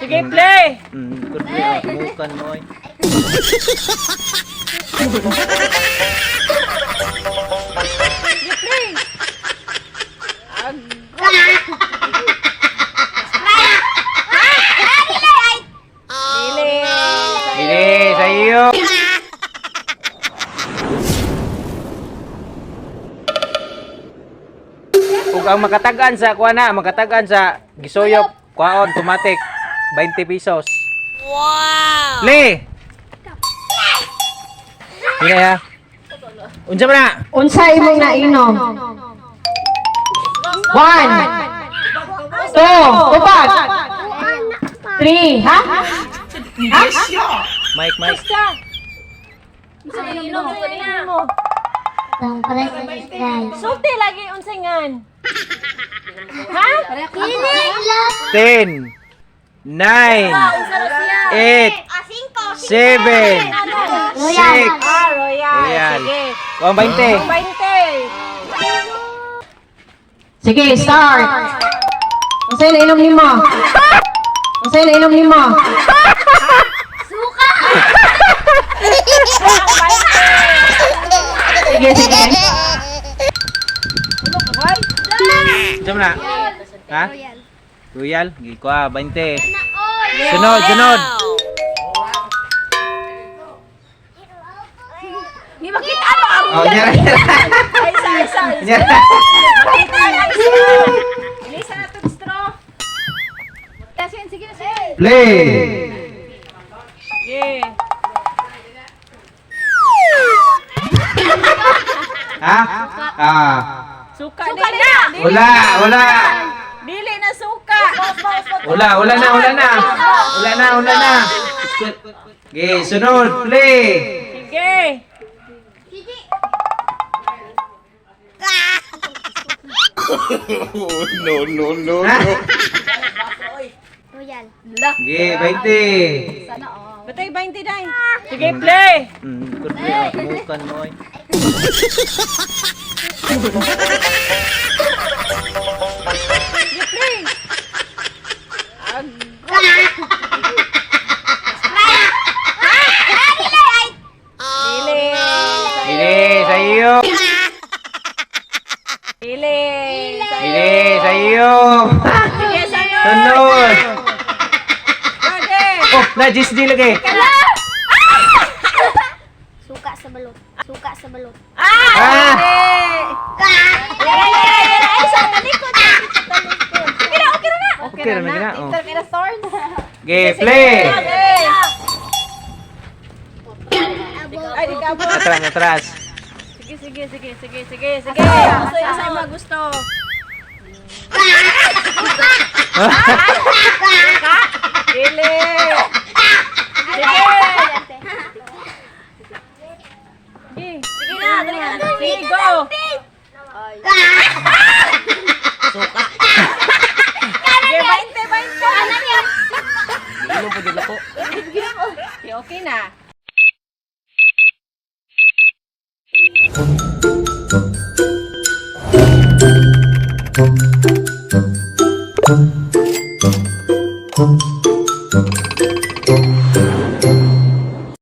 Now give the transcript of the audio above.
Sige, play. Kurbi, oh, tumukan mo oy. Sige, play. Dili. Dili sa iyo. Ug ang makatag-an sa kuha na, makatag-an sa gisuyop, kuhaon automatic 20 pesos. Wow. Le. Hina ya. Unsa man na? Unsa imong nainom? One, two, upat, three, ha? Mike, Mike. Ang president. Sulti lagi unsay ngan. Ha? Kilig lang. 10, 9, 8, 7, 6. Ah, Royal. Royal. Sige. Kuha 20. 20. Sige, start. Unsay nainom nimo? Unsay nainom nimo? Suka. Sige, sige. Unsa man na? Ha? Royal. Gi kuha 20. Sunod, sunod. Ni makita ano ang Oh, nyara, nyara. Ay, isa, isa, isa. Nyara. Makita na isa. Ilisa na itong straw. Sige, sige. Play. Sige. Ha? Ah. Suka, dili na. Dili, Wala, wala. dili na suka. Wala, wala na, wala na. Wala na, wala na. Okay, sunod, play. Sige. No, no, no, Ha? no. Royal. Okay, 20. Batay 20 day. Sige, play. Kurbi, oh, tumukan mo oy. Sige, play. Dili. Dili, sa iyo. Dili. Dili, sa iyo. Sige, sunod. Sunod. Pwede. Oh, na GSD lagi. Suka sa balot. Suka sa balot. Ah! Ah! Dili. Yara, yara, yara. Ay, sa talikod. Okay na, okay na na. Okay na, okay na, oh. Ito, na thorn. Okay, play. Ay, di ka abot. Atras, atras. Sige, sige, sige, sige, sige, sige. Gusto yung sa mga gusto. Dili. Sige. Sige. Sige na, dali na. Sige, go. Suka. Sige, 20, 20. Ano yan? Okay, okay na.